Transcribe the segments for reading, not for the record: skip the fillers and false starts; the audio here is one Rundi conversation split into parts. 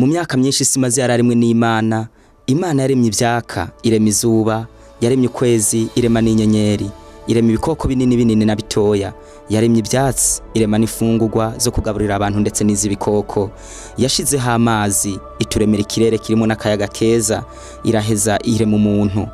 Mu myaka myinshi isi imaze yararemwe n'Imana. Imana yaremye ivyaka, irema izuba, yaremye ukwezi, irema n'inyenyeri, irema ibikoko binini binini na bitoya, yaremye ivyatsi, irema n'imfungurwa zo kugaburira abantu ndetse n'iz'ibikoko. Yashizeho amazi, ituremera ikirere kirimo n'akayaga keza, iraheza irema umuntu.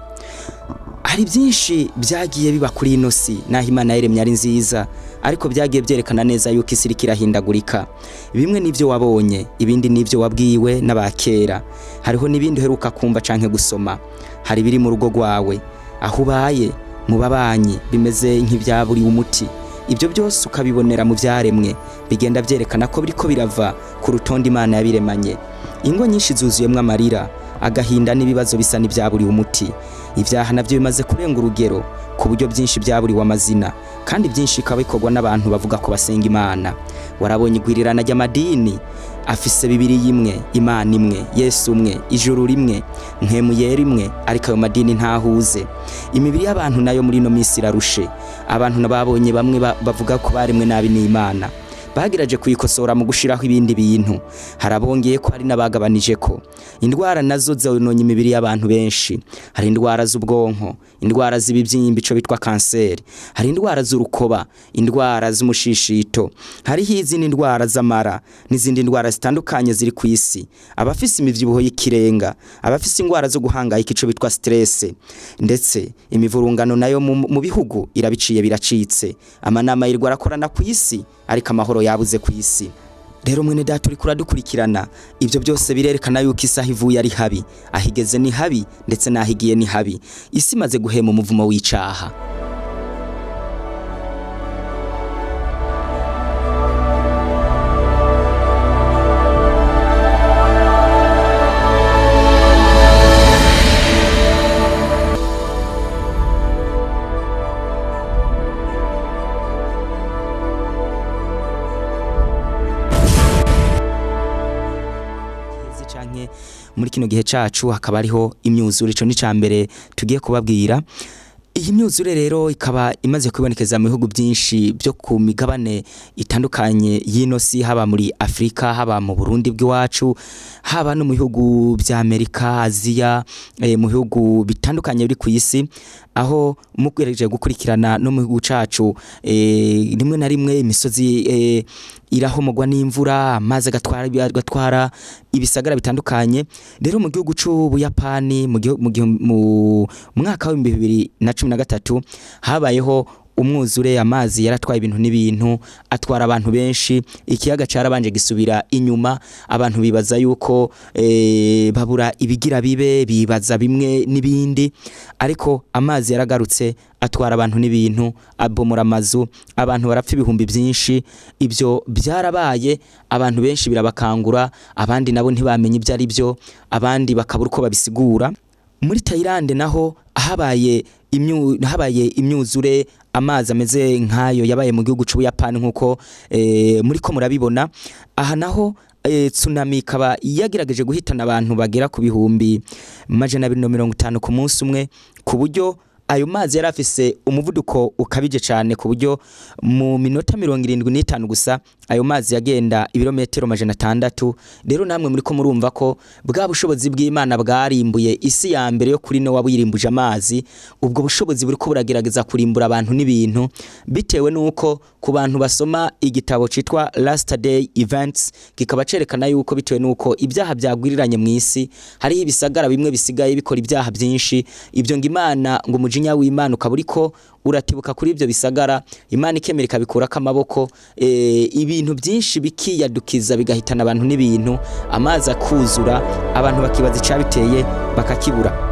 Hari byinshi byagiye biba kuri ino si, naho Imana yaremye ari nziza, ariko byagiye byerekana neza yuko isi iriko irahindagurika. Bimwe n'ivyo wabonye, ibindi n'ivyo wabwiwe n'abakera. Hariho n'ibindi uheruka kumva canke gusoma. Hari ibiri mu rugo rwawe, aho ubaye, mu babanyi, bimeze nk'ivyaburiwe umuti. Ibyo byose ukabibonera mu vyaremwe, bigenda vyerekana ko biriko birava ku rutonde Imana yabiremanye. Ingo nyinshi zuzuyemwo amarira, agahinda n'ibibazo bisa n'ivyaburiwe umuti. Ivyaha navyo bimaze kurenga urugero ku buryo byinshi byaburiwe amazina, kandi byinshi bikaba bikorwa n'abantu bavuga ko basenga Imana. Warabonye igwirirana ry'amadini afise Bibiliya imwe, Imana imwe, Yesu umwe, ijuru rimwe, mpwemu yera imwe, ariko ayo madini ntahuze. Imibiri y'abantu nayo muri ino minsi irarushe. Abantu babonye bamwe bavuga ko baremwe nabi n'Imana, bagerageje kuyikosora mu gushiraho ibindi bintu. Harabongeye ko hari n'abagabanije ko indwara nazo zononye imibiri y'abantu benshi. Hari indwara z'ubwonko, indwara z'ibibyimba ico bitwa kanseri, hari indwara z'urukoba, indwara z'umushishito, hariho izindi ndwara z'amara n'izindi ndwara zitandukanye ziri ku isi. Abafise imivyibuho y'ikirenga, abafise indwara zo guhangayika ico bitwa stress, ndetse imivurungano nayo mu bihugu irabiciye biracitse. Amanama yirwa arakorana ku isi, ariko amahoro yabuze ku isi. Rero mwene data uriko uradukurikirana, ibyo byose birerekana yuko isaha ivuye ari habi, ahigeze ni habi, ndetse n'ahigiye ni habi. Isi imaze guhema umuvumo w'icaha. Canke muri kino gihe cacu hakaba hariho imyuzure. Ico ni ca mbere tugiye kubabwira. Iyi myuzure rero ikaba imaze kwibonekeza mu bihugu byinshi byo ku migabane itandukanye y'ino si, haba muri Afrika, haba mu Burundi bw'iwacu, haba no mu bihugu vya Amerika, Aziya, mu bihugu bitandukanye biri ku isi, aho mugerageje gukurikirana no mu gihugu cacu, rimwe na rimwe imisozi irahomogwa n'imvura, amazi agatwara ibisagara bitandukanye. Rero mu gihugu c'Ubuyapani mu mwaka wa 2013 habayeho umwuzure, amazi yaratwaye ibintu n'ibintu, atwara abantu benshi. Ikiyaga carabanje gisubira inyuma, abantu bibaza yuko babura ibigira bibe, bibaza bimwe n'ibindi, ariko amazi yaragarutse atwara abantu n'ibintu, abomora amazu, abantu barapfa ibihumbi byinshi. Ibyo byarabaye, abantu benshi birabakangura, abandi nabo ntibamenye ibyo ari byo, abandi bakabura uko babisigura. Muri Thailand naho habaye imyuzure, amazi ameze nkayo yabaye mu gihugu c'Ubuyapani nkuko muri ko murabibona. Aha naho tsunami ikaba yagerageje guhitana abantu bagera ku 250,000 ku munsi umwe, ku buryo ayo mazi yari afise umuvuduko ukabije cyane, ku buryo mu minota 75 gusa ayo mazi yagenda ibirometero 600. Rero namwe muri ko murumva ko bwa bushobozi bw'Imana bwarimbuye isi ya mbere yo kuri Nowa buyirimbuje amazi, ubwo bushobozi buri ko buragerageza kurimbura abantu n'ibintu, bitewe nuko ku bantu basoma igitabo citwa Last Day Events kikaba cerekana yuko bitewe nuko ibyaha byagwiriranye mu isi, hariho ibisagara bimwe bisigaye bikora ibyaha byinshi. Ibyo ngo Imana ngo umujinya w'Imana ukaba uriko uratibuka kuri ibyo bisagara, Imana ikemera ikabikurako amaboko, ibintu byinshi bikiyadukiza bigahitana abantu n'ibintu, amazi akuzura, abantu bakibaza icabiteye bakakibura.